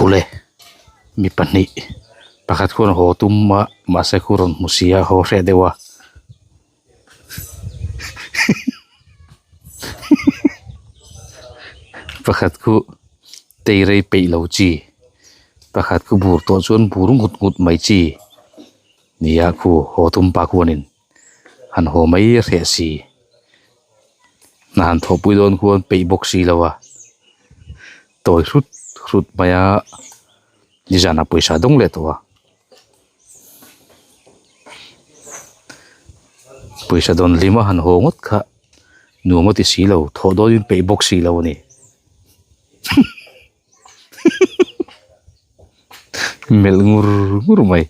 Khule mi pahnih pakhat khuan haw tum a mahse khu rawn hmu si a haw hreh deuh a pakhat khu teirei peih lo chi pakhat khu bur tawh chuan bur ngut ngut mai chi nia khu haw tum pa khuanin han haw mai hreh si hna han thawhpui dawn khuan peih bawk si lo a tawi hrut hrut mai a nizanah pawisa dawng leh tawh a pawisa dawn hlim a han haw ngawt kha nuam a ti si lo thawh dawnin peih bawk si lo a ni melh ngur ngur mai.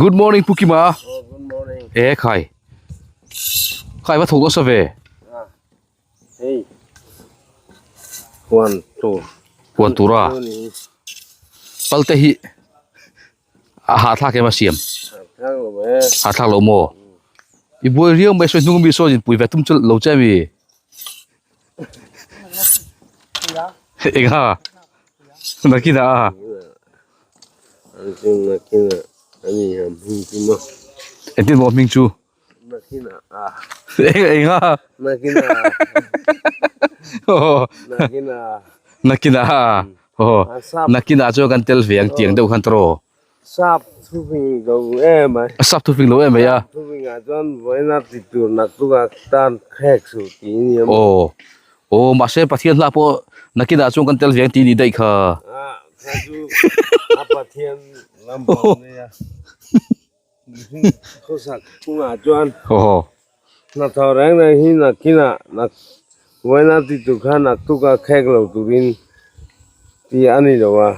Good morning Pu Kima. Oh, good morning. E khai. Khai va thawk nasa ve. Ah. Hey. Huan tur. Huan tura. Palte hi a hahthlak em a siam. Hahthlak lo e. Hahthlak lo maw? I buai riau mai sawi hnung mi sawn in pui ve tum chu lo che mi. Eng ha? Nakina a. An chu nakina ani a hming chu maw. Engtin maw hming chu? Nakina a. Eng eng ha? Nakina. Nakina. Nakina a. Nakina chu kan tel ve ang tiang deuh khan tawh. Sap thufing lo em mai. Sap thufing lo em mai a. Sap thufing ah chuan vawiin a ti tur naktuk ah tan khek suh tih a ni a. Aw aw mahse Pathian hla pawh nakin ah chuan kan tel ve ang tih a nih daih kha. Ah kha chu a Pathian lampang a nia. Khawsak chungah chuan hnathawh reng reng hi nakinah nak vawiin a ti tur kha naktuk a khek lo turin tih a ni lo a,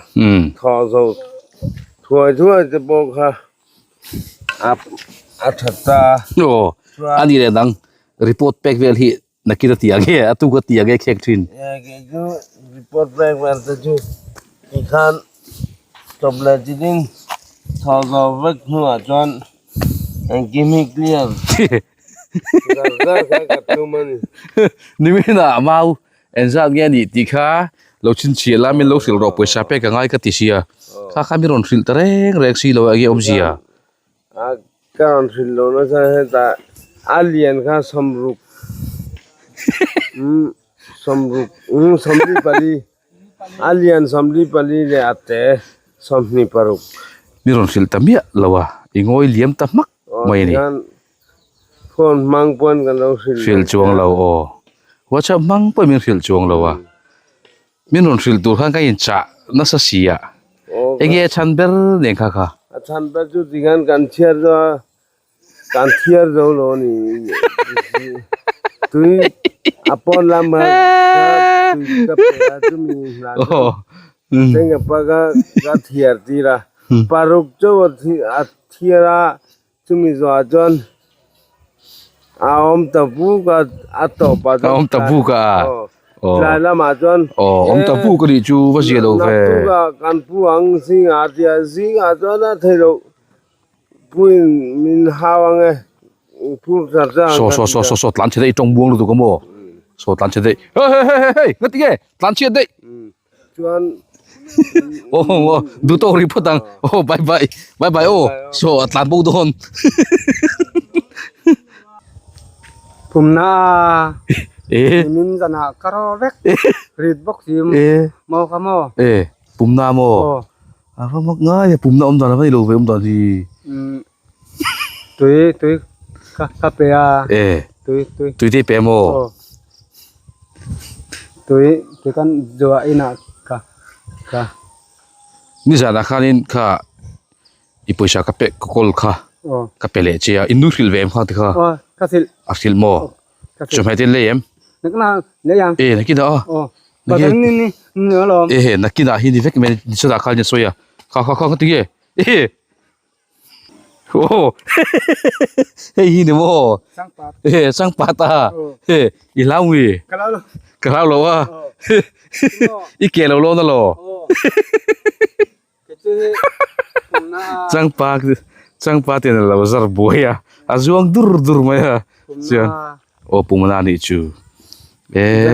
thawh zo thuai thuai te pawh kha a a tha ta a. Aw a ni leh dang report pek vel hi nakin a ti ang e a tuk a ti ang e khek thin. Kei chu report pek vel te chu tikhan chawp leh chi ding thawh zo vek hnuah chuan engkim hi clear zar zar kha ka tum a ni. Niminah mau engzat nge a nih tih kha lo chhinchhiah la min lo hrilh rawh pawisa pek a ngai ka ti sia kha kha min rawn hrilh ta reng reng si lo a enge awmzia. A ka rawn hrilh loh nasa hetah a lian kha sawmruk umm sawmruk umm sawmli pali a lian sawmli pali leh a te sawmhnih paruk. Mi rawn hrilh ta miah lo a i ngawi liam ta hmak mai a ni. Aw tikhan phone hmang pawn kan lo hrilh lo. Hrilh chuang lo aw WhatsApp hmang pawhin min hrilh chuang lo a. Min rawn hrilh tur khan ka inchah nasa si a, enge a chhan ber nen kha kha? A chhan ber chu tikhan kan chhiar zo a, kan thiar zo lo a ni. Tui a pawn lam kha tui ka pe a chumi hna chu Tengapa kha ka thiar tir a, paruk chauh a thiar a Chumi zawhah chuan a awm ta buk a, a tawpah chuan. A awm ta buk a. Tlai lamah chuan. Aw, awm ta buk a nih chu va zia lo ve. Naktukah kan pu ang zingah a ti a, zingah chuan a theih loh puin min hau ang e, phur char char ang ka ti a. Saw saw saw saw tlan chhe daih i tawng buang lutuk a maw? Saw tlan chhe daih. Hei hei hei hei ngati nge tlan chhiat daih. Chuan Oh oh duh tawk rih phawt ang. Oh bye bye bye bye aw saw a tlan bo dawn. Pumna Eh nimin zanah ka ro vek rit bawk si Eh maw ka maw. Eh pumna maw a va mak ngai a pumna awm dan a va ni lo ve awm dan hi. Tui tui ka ka pe a. Eh. Tui tui. Tui te pe maw? Aw. Tui tui kan zuah inah ka ka. Nizanah khanin kha i pawisa ka pek ka kawl kha Aw. ka pe leh che a, i nu hrilh ve em kha ti kha? Aw ka hrilh. A hrilh maw? Ka hrilh. Chawhmeh te lei em? Nakna lei ang. Eh nakinah a. Aw. Bazar ni ni ni alawm. Eh nakinah hi ni vek mai ni sadah khan a sawi a. Kha kha kha ka ti nge? Eh. Aw hei hi ni maw he changpat a he i hlau nge ka hlau lo a i ke lo lawn alaw changpa changpa ten a lo zar buai a. A zuang dur dur mai a chuan aw pumna a nih chu eh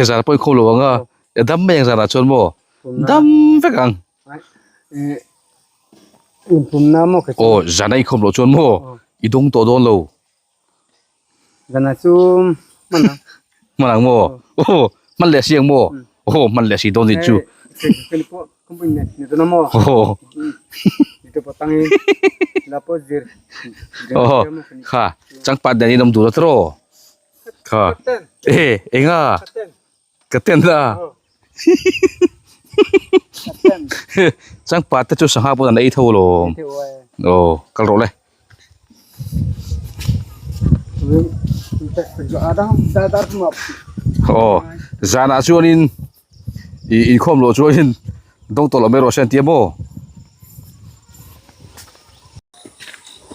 zan pawh inkhawm lo ang a e dam mai ang zanah chuan maw dam vek ang aw zan a inkhawm loh chuan maw i dawng tawh dawn lo. Zan ah chu hman ang. Hman ang maw? Aw hman leh si ang maw? Aw hman leh si dawn nih chu. Aw kha changpat nen in awm duh la tawh kha e enga ka ten a changpat te chu sangha pawh an ei tho alawm aw kal rawh le. Aw zanah chuanin ih inkhawm loh chuanin dawng tawh lo mai rawh se an ti a maw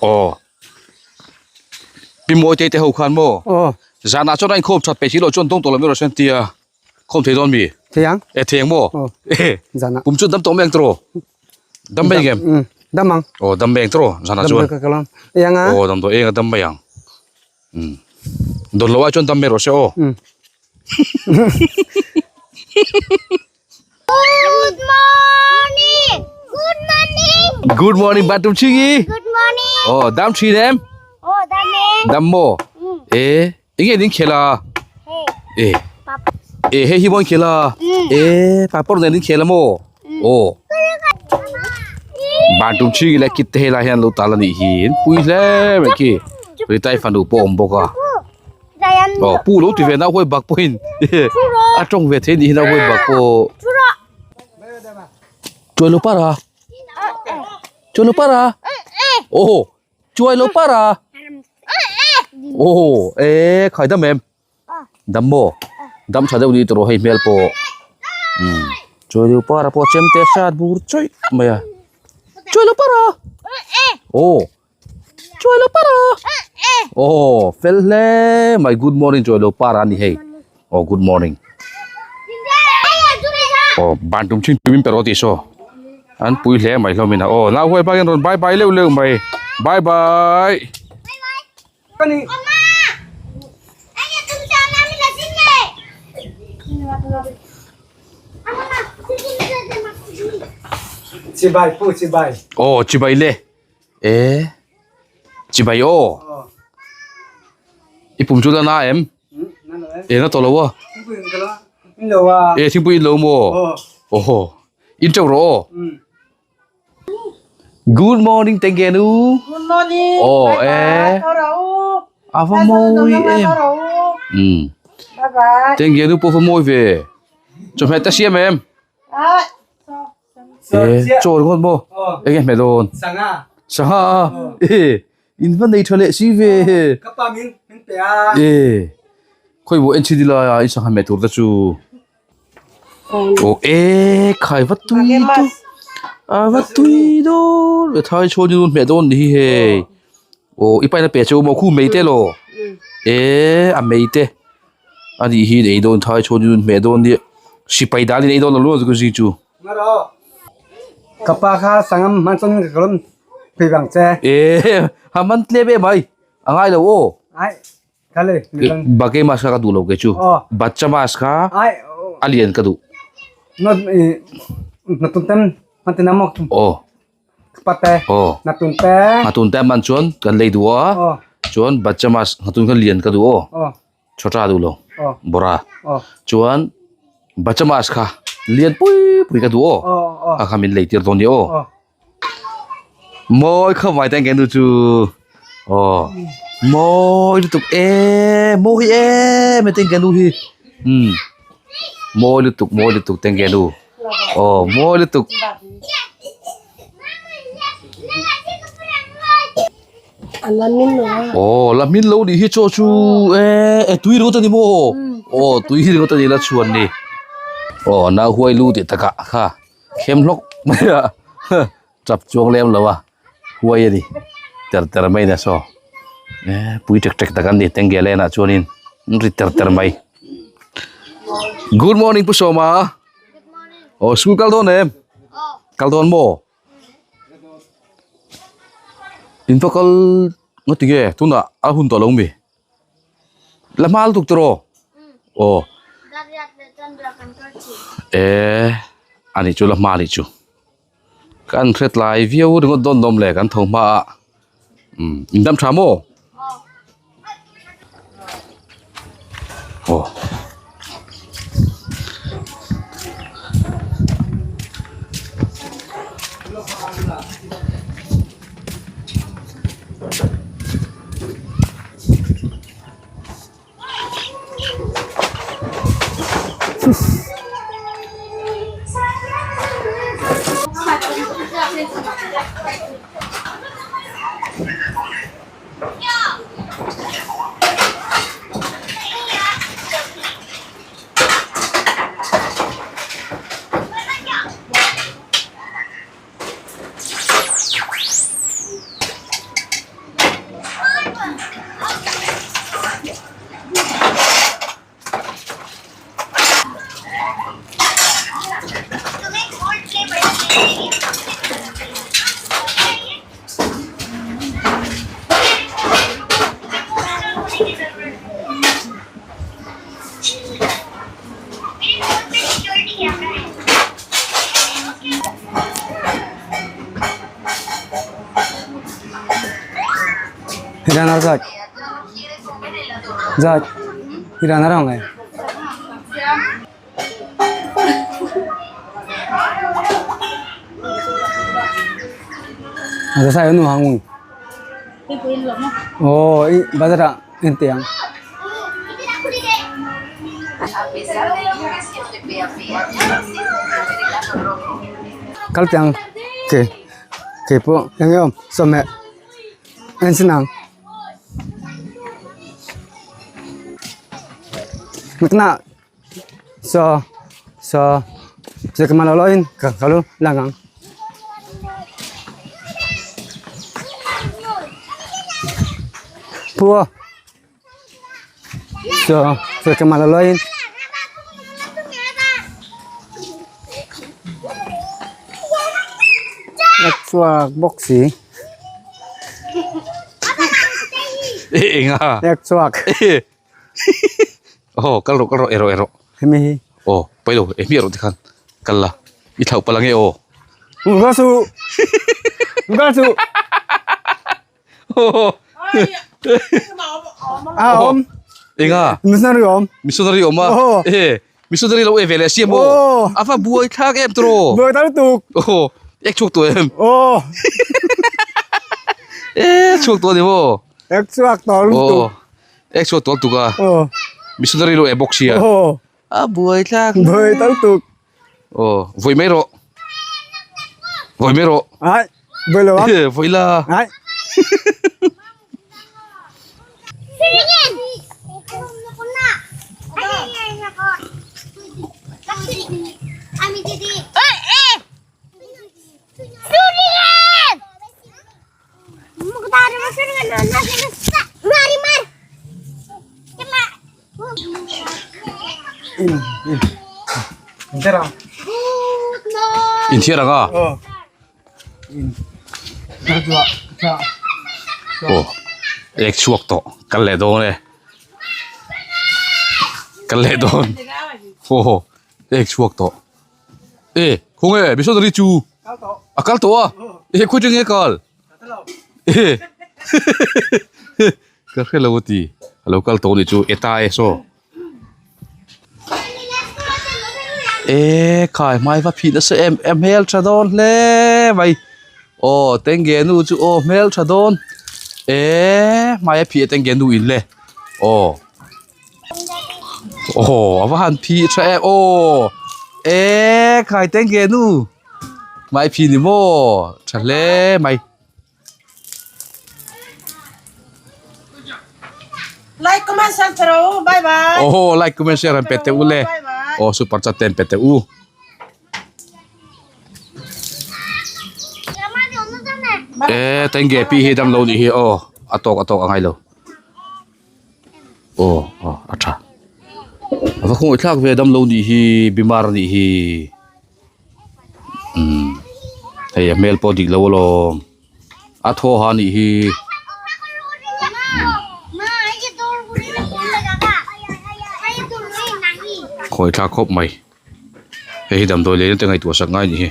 aw pi mawi te te ho khan maw zanah chuan a inkhawm that peih si loh chuan dawng tawh lo mai rawh se an ti a khawm thei dawn mi thei ang e thei ang maw zanah kum chu dam tawh mai ang tawh Dam mai ngem? Um, dam ang. Oh, dam mai ang tawh zanah chuan. Dam ka kalam. Yang a. Oh, dam tawh eng a dam mai ang. Um. Don lo ai chuan dam mai rawh se aw. Um. Good morning. Good morning. Good morning Batum Chingi. Good morning. Oh, dam thin em? Oh, dam em. Dam mo. E, enge ning khela? Hey. E. E hei hi maw in khel a? E papawr nen in khel a maw? Aw. Ban tum chhing ila kit te helai hian lo tal a nih hi in pui hle mai khi Ritai fanu pawh a awm bawk a. Aw pu lo ti ve nau huai bak pawhin a tawng ve thei a nih hi nau huai bak pawh. Chuai lo para. Chuai lo para. Aw chuai lo para. Aw e khai dam em. Dam maw? Dam tha deuh ni tawh rawh hei hmel pawh umm Chuailu para pawh chem te hrat bur chawih mai a Chuailu para aw Chuailu para aw fel hle mai good morning Chuailu para a ni hei aw good morning aw ban tum thin tumin pe rawh tih saw an pui hle mai hlawm in a aw nau huai bak in rawn bye bye leuh leuh mai bye bye. Chibai pu chibai. Aw chibai le. E chibai aw. I pum chu la na em? E na tawh lo a. E thingpui in lo maw? Aw. In teuh rawh aw. Good morning Tenggenu. Good morning. Oh, Bye bye. eh. Thao rau. A va mawi em. Um. Bye bye. Tenggenu pawh va mawi ve. Chawhmeh te siam em? Ah. Eh, chaw ringawt maw? Enge hmeh dawn? Sangha. Sangha. Eh, in va nei tha leh si ve. Ka pa min min pe a. Eh. Khawi maw en chhin ila in sangha hmeh tur te chu. Aw e khai va tui tu a va tui dawn ve thai chhuan in hmeh dawn ni hi hei aw i paina pe chu maw khu mei te law e a mei te a nih hi ei dawn thai chhuan in hmeh dawn nia sipai dan in ei dawn lo luah chu zing chu. Ka pa kha sangam hman chuan ka kalawm pui vang che. E ha man tlem em ai a ngai lo aw. Ai Bake mas kha ka duh lo kei chu bacha mas kha a lian ka duh aw aw nghatun te man chuan kan lei duh a chuan bacha mas nghatun kha lian ka duh aw chhawta duh lo bawra chuan bacha mas kha lian pui pui ka duh aw kha kha min lei tir dawn nia aw. Mawi kha mai teng kenu chu aw mawi lutuk e mawi em mai teng kenu hi umm mawi lutuk mawi lutuk teng kenu aw mawi lutuk. Aw la hmin lo nih hi chaw chu e e tui ringawt a ni maw aw tui ringawt a ni la chhuan ni aw nau huai lu tih takah kha. Khem hlawk mai a tap chuang lem lo a huai a ni ter ter mai na saw eh pui tek tek tak an ni tengge len ah chuanin an ri ter ter mai good morning pu sawma aw school kal dawn em kal dawn maw. In va kal nga ti nge tunah a hun tawh lo mi la hma lutuk tawh aw eh ani chu la hma anih chu kan hre tlai viau ringawt dawn lawm le kan tho hma a umm in dam tha maw aw. Eng a aw kal rawh kal rawh erawh erawh aw pailo e hmiah rawh tikhan kal la i thlauh palh ange aw Eng a Missionary awm. Missionary awm a. Aw. E missionary lo e ve leh a siam aw. Aw. A va buai thlak em tawh. Buai thlak lutuk. Aw ek chhuak tawh em. Aw. E chhuak tawh a ni maw. Ek chhuak tawh lutuk. Aw ek chhuak tawh lutuk a. Aw. Missionary lo e bawk sia. Aw. A buai thlak. Buai thlak lutuk. Aw vawi mai rawh. Vawi mai rawh. Ai vawi lo ang. Vawi la. Ai. Inthiar ang a aw ek chhuak tawh kal leh dawn e kal leh dawn aw ek chhuak tawh e khawnge missionary chu a kal tawh a e khawi tenge kal e Ka hre lo a ti. A lo kal tawh a nih chu eta e saw. E khai hmai va phih nasa em em hmel tha dawn hle mai. Aw tenge nu chu aw hmel tha dawn. E hmai a phih a tenge nu in le. Aw aw a va han phih tha em aw e khai tenge nu hmai phih ni maw tha hle mai. Like comment share pe rawh u bye bye. Aw like comment share an pe teh u le. Aw super chat te an pe teh u. E tenge pi hi dam lo nih hi aw a tawk a tawk a ngai lo. Aw aw a tha. A va khawngaih thlak ve dam lo nih hi bimar nih hi. Umm hei a hmel pawh dik lo alawm. A thaw ha nih hi. Khawi thlak khawp mai. Hei hi damdawi lei na te ngaihtuah sak ngai nih hi.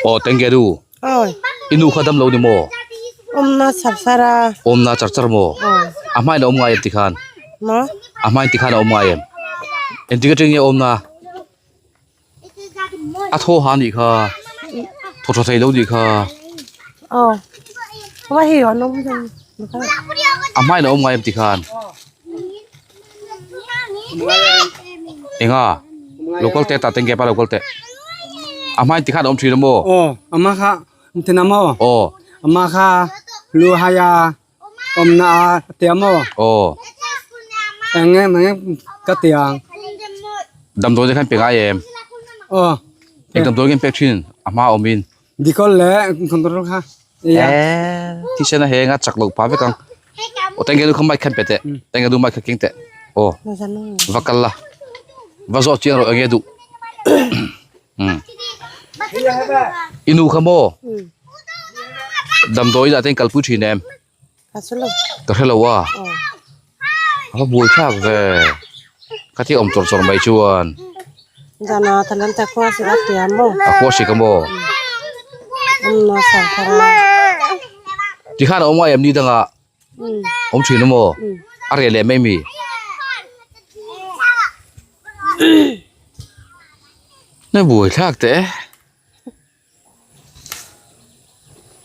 Aw tengge du. I nu kha dam lo ni maw? Awmna char char a. Awmna char char maw? A hmain a awm ngai em tikhan? Maw? A hmain tikhan a awm ngai em? Engtik atang nge awmna? A thaw ha nih kha. Thaw tha thei lo nih kha. Aw. Wa hi an awm thei. A hmain a awm ngai em tikhan? Enga? Local te ta tengge pa local te. A hmain tikhan a awm thin a maw? Aw, ama kha thin a maw? Aw. Ama kha lu haya awmna a tia maw? Aw. Eng nge eng nge ka tia ang. Damdawi te khan pe ngai em? Aw. Eng damdawi nge an pek thin a hma awmin? Dikawlh leh control kha. Eh, thisen a heng a chak loh pah vek ang. Aw tengge nu kha mic khan pe teh. Tengge nu mic kha keng teh. Aw. Va kal la. Va zawh chiang rawh eng nge duh. Um. I nu kha maw? Damdawi inah te in kalpui thin em? Ka hre lo a. A va buai thlak ve. Ka ti awm chawr chawr mai chuan. A khua sik a maw? Tikhan a awm ngai em ni dangah? Awm thin a maw? A reh leh mai mi? Na buai thlak teh e.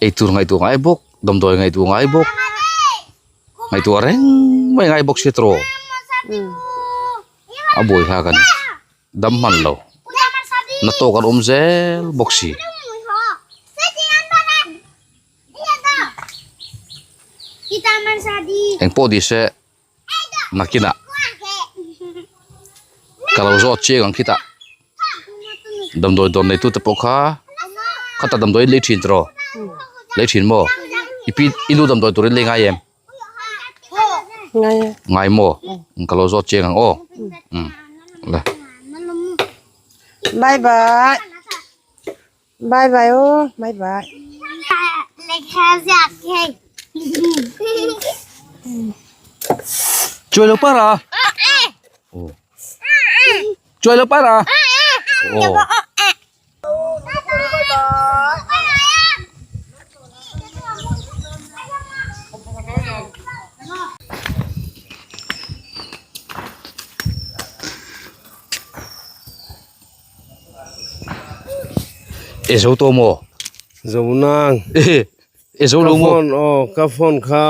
Eitur ngaihtuah ngai bawk damdawi ngaihtuah ngai bawk ngaihtuah reng mai ngai bawk sia tawh a buai hlak a ni dam hman lo na tawk an awm zel bawk si. Engpawh ni se. Nakinah ka lo zawt chiang ang khitah damdawi dawr nei tute pawh kha khata damdawi in lei thin tiraw lei thin maw i pi i nu damdawi turin lei ngai em ngai maw ka lo zawt chiang ang aw umm le. Bye bye bye bye aw bye bye. Chuai lo para. Chuai lo para. Oh. E zo tawh maw? Zo nang. E zo lo maw? Ka phone aw ka phone kha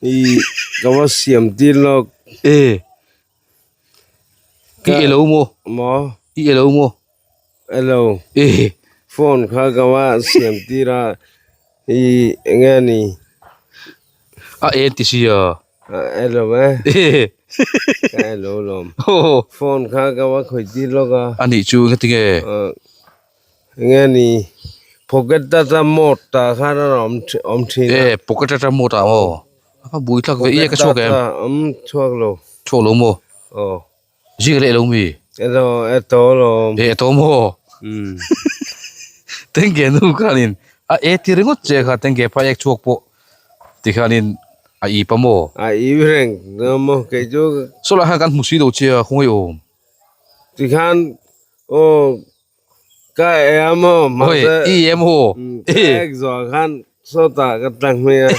i ka va siam tir lawk. E I e lo maw? Maw? I e lo maw? E lo. E Phone kha ka va siam tir a i enge ni? A en ti sia. A e lo e. Ka e lo lawm. Phone kha ka va khawih tir lawk a. A nih chu engati nge? Enge ni pocket ata mawt tah khan a rawn awm thin a. E pocket ata mawt ah maw? A bui tlak ve i ka chhuak em? Awm chhuak lo. Chhuak lo maw? Aw. Zing leh lo mi? E lo e to lawm. E to maw? Tengge nu khanin a e ti ringawt che kha tengge pa ek chhuak pawh tikhanin a ip a maw? A ip reng maw kei chu. Saw lai khan kan hmu si lo che a khawngaih awm. Tikhan aw ka e a maw mahse. Oi i e maw? Ka ek zawh khan sawtah ka tlang hmei a.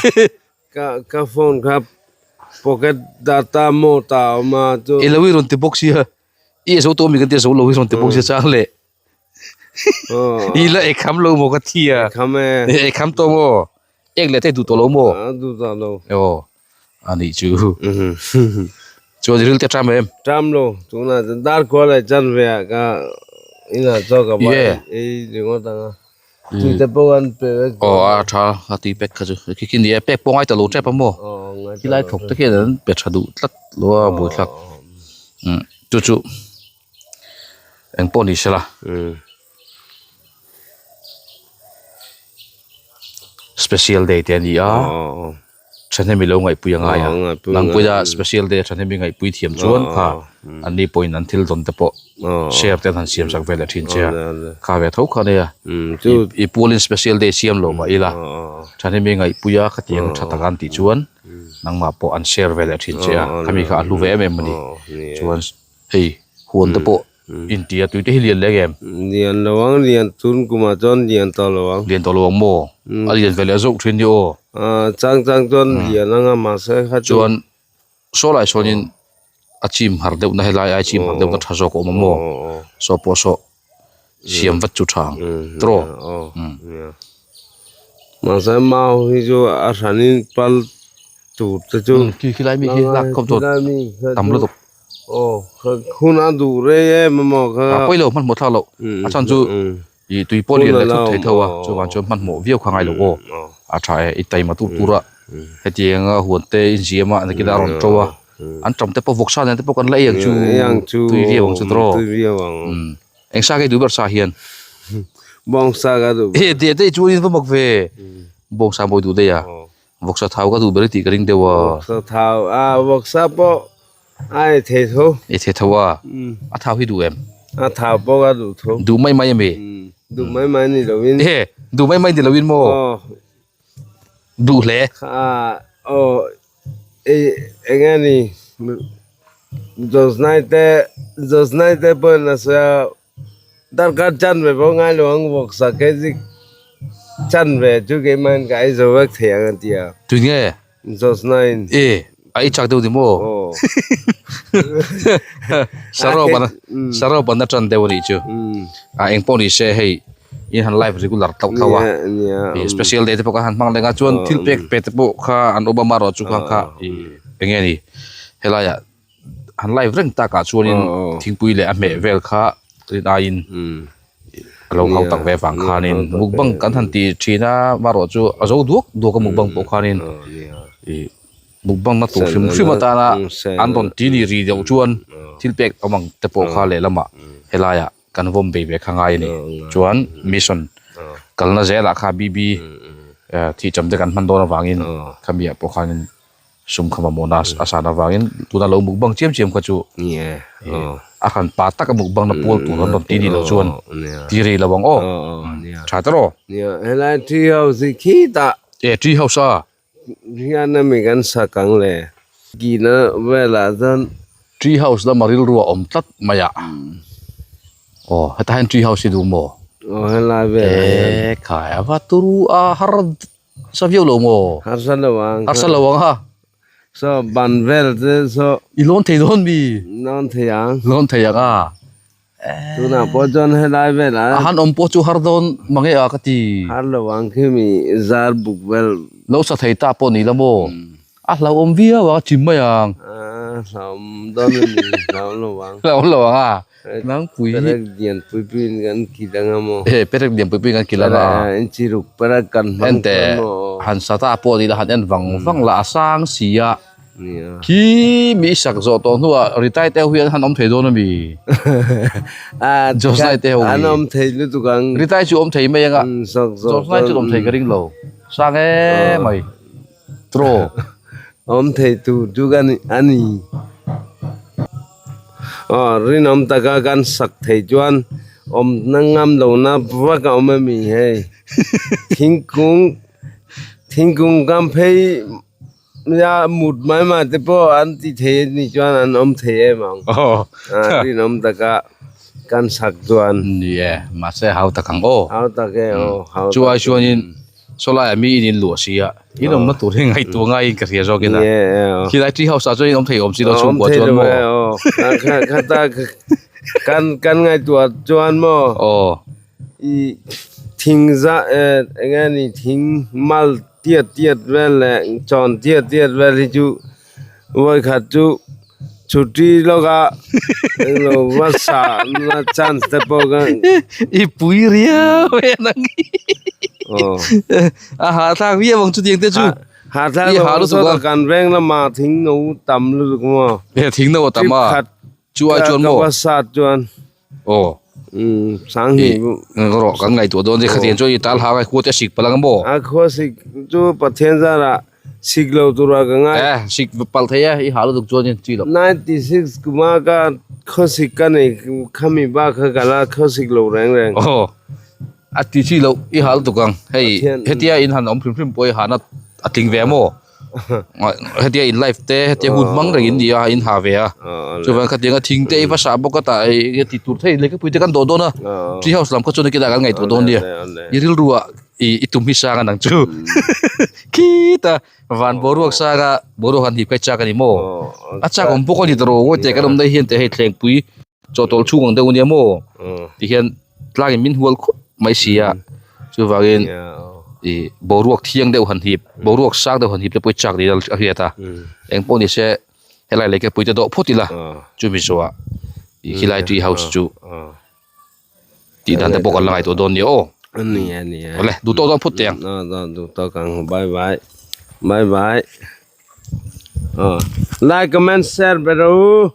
Ka ka phone kha pocket data maw ta a awm a chu. I lo i rawn ti bawk sia i zo tawh mi kan tia zo lo i rawn ti bawk sia chang le i la ekham lo maw ka thi a ekham e ekham tawh maw ek leh te duh tawh lo maw a duh tawh lo aw a nih chu chuan i ril te ṭam em ṭam lo tunah chuan dar kual leh chan ve ah ka inah chaw ka va ei ringawt ang a. Tui te pawh an pe vek Aw a tha a tui pek kha chu khi khi ni e pek pawh ngai ta lo tep a maw khi lai thawk te khian an pe tha duh tlat lo a buaithlak umm chu chu eng pawh ni sela special day te a ni a. Thahnem i lo ngaihpui a ngai a, nangpuia special day thahnem i ngaihpui thiam chuan kha anni pawhin an thil dawn te pawh share te an han siam sak vel leh thin che a, kha ve tho kha ania i pualin special day siam lo mah ila thahnem i ngaihpui a khatiang tha taka an tih chuan nangmah pawh an share ve leh thin che a, khami kha a hlu ve em em a ni chuan hei huan te pawh inti a tui te hi lian leh em? Lian lo ang, lian tun kumah chuan lian tawh lo ang. Lian tawh lo ang maw? A lian ve leh zauh thin hi aw. Chang chang chuan lian ang a mahse kha chu. Chuan saw lai sawnin a chim har deuh na helai ai chim har deuh na tha zawk a awm a maw? Saw pawh saw siam vat chu tha ang tawh. Mahse mau hi chu a hranin pal tur te chu. Khi khilai mi khi lak khawp tur tam lutuk. Aw hun a duh rei em a maw kha. A pawi lo hmanhmawh thlak loh a chhan chu ih tui pawh lian leh thut thei tho a chuvang chuan hmanhmawh viau kha ngai lo aw a tha e i taima tur tur a hetiang a huan te inziam a nakin a rawn to a an tam te pawh vawksa nen te pawh kan la ei ang chu tui viau ang chu tawh eng sa nge duh ber sa hian bawngsa ka duh e teh te chu in va mak ve bawngsa mawi duh daih a vawksa thau ka duh ber i tih ka ring deuh a vawksa thau a vawksa pawh A ei thei tho. Ei thei tho a? A thau hi duh em? A thau pawh ka duh tho. Duh mai mai ami? Duh mai mai ni loin. Ehe, duh mai mai ni loin maw? Aw. Duh hle. Kha aw ei eng nge ni Josnai te Josnai te pawhin a sawi a darkar chanve pawh ngai lo ang vawksa kg chanve chu keimah in ka ei zo vek thei ang a ti a. Tunge? Josnai. E, a i chak deuh ni maw? Aw. Sarop an sarop an atan deuh anih chu. A eng pawh ni se hei in han live regular tauh tauh a. I special day te pawh kha han hmang leng a chuan thil pek pe te pawh kha an awm a marawh chu kha kha i eng nge ni helaiah han live reng takah chuanin thingpui leh a hmeh vel kha rin aiin a lo hau tak ve vang khanin mukbang kan han ti thin a marawh chu a zo duak duak a mukbang pawh khanin ih mukbang na tur hrim hrim atana an rawn ti ni ri deuh chuan thil pek awm ang te pawh kha lehlamah helaiah kan vawm bei ve kha ngai a ni chuan mission kalna zelah kha bb thihcham te kan hman dawn avangin khami ah pawh khanin Sum kha mamawhna a san avangin tuna lo mukbang chiam chiam kha chu a han pa taka mukbang na pual tur an rawn ti ni lo chuan ti rei lo ang aw. Tha ta rawh. Nia, helai tree house hi khitah. E tree house a. Hian ami kan sak ang le. Kina velah chuan. Tree house lama rilru a awm tlat mai a. Aw hetah hian tree house hi duh maw? Aw helai velah hian. E khai a va turu a har Sa viau lo maw? Harsa lo ang. Harsa lo ang ha. So ban vel te so. I lawn thei dawn mi? Lawn thei ang. Lawn thei ang a. Tunah pawh chuan helai vel a. A han awm pawh chu har dawn mange a ka ti. Har lo ang khi mi zar buk vel. Lo sa thei ta pawh ni la maw? A hlauhawm viau ang a chim mai ang. A hlauhawm dawn a ni, hlauhawm lo ang. Hlauhawm lo ang a. Nangpui hi. Perek lian pui pui in kan kil ang a maw. He perek lian pui pui in kan kil ang a. In chi ruk perek kan hmang chuan maw. Ente han sa ta pawh ni la han en vang vang la a sang si a. Nia. Khi mi sak zawh tawh hnuah retire te ho hi an han awm thei dawn a mi. A Josnai te ho hi. An awm thei lutuk ang. Retire chu awm thei mai ang a. Sak zawh. Josnai chu awm thei ka ring lo. Sang e mai. Tro. Awm thei tur chu ka ni a ni. Aw rinawm taka kan sak thei chuan awmna ngam lohna vak a awm a mi hei. Thingkung thingkung kam phei ya mut mai mai te pawh an ti thei a nih chuan an awm thei em ang. Rinawm taka kan sak chuan. Ni e, mahse hau tak ang aw. Hau tak e aw. Chu ai chuanin. Saw laiah mi in in luah si a, in awmna tur hi ngaihtuah ngaiin ka hria zawk ina. Khilai tree house ah chuan in awm thei awm si lo chhungkua chuan maw? Khata kan kan ngaihtuah chuan maw? Aw. I thing za eng nge ni thing mal tiat tiat vel leh chawn tiat tiat vel hi chu vawikhat chu Chhuti lawka englo va sa na chance te pawh ka I pui riau e nang hi. A hahthlak viau ang chutiang te chu. Hahthlak lo ang saw kan veng lama thing no tam lutuk maw. E thing no a tam a. Chu ai chuan maw. Ka va sat chuan. Aw. Umm sang hi. Rawh kan ngaihtuah dawn che khatiang chuan i tal hang a khua te a sik palh ang maw. A khua sik chu Pathian zarah. Sik lo tura ka ngai. Eh, sik pal thei e, i ha lutuk chuanin chi lo. 96 kuma ka khawsik ka nei khami ba kha ka la khawsik lo reng reng. Aw, a ti chi lo, i ha lutuk ang. Hei, hetia in han awm hrim hrim pawh i hana a tling ve maw? Hetia in life te, hetia hun hmang reng in ni a, in ha ve a. Chuvang khatiang a thing te i va sah bawk a tah i ti tur thei lehkhapui te kan dawh dawn a. Tree house lam kha chuan kinah kan ngaihtuah dawn nia. I rilru ah i tum hi sang a nang chu. Khita van boruak sanga boruak han hip kai chak a ni maw? A chak awm bawk a ni tawh ngawi teh kan awm daih hian teh hei thlengpui chawhtawlh chhung ang deuh a nia maw? Ti hian tlangin min hual khup mai si a chuvangin ih boruak thiang deuh han hip boruak sang deuh han hip te pawh hi chak niin a hriat a engpawh ni se helai lei kepui te dawh phawt ila chumi zawhah ih khilai tree house chu tih dan te pawh kan la ngaihtuah dawn nia aw awle duh tawk dawn phawt teh ang. Bye bye bye bye like comment share be rawh u.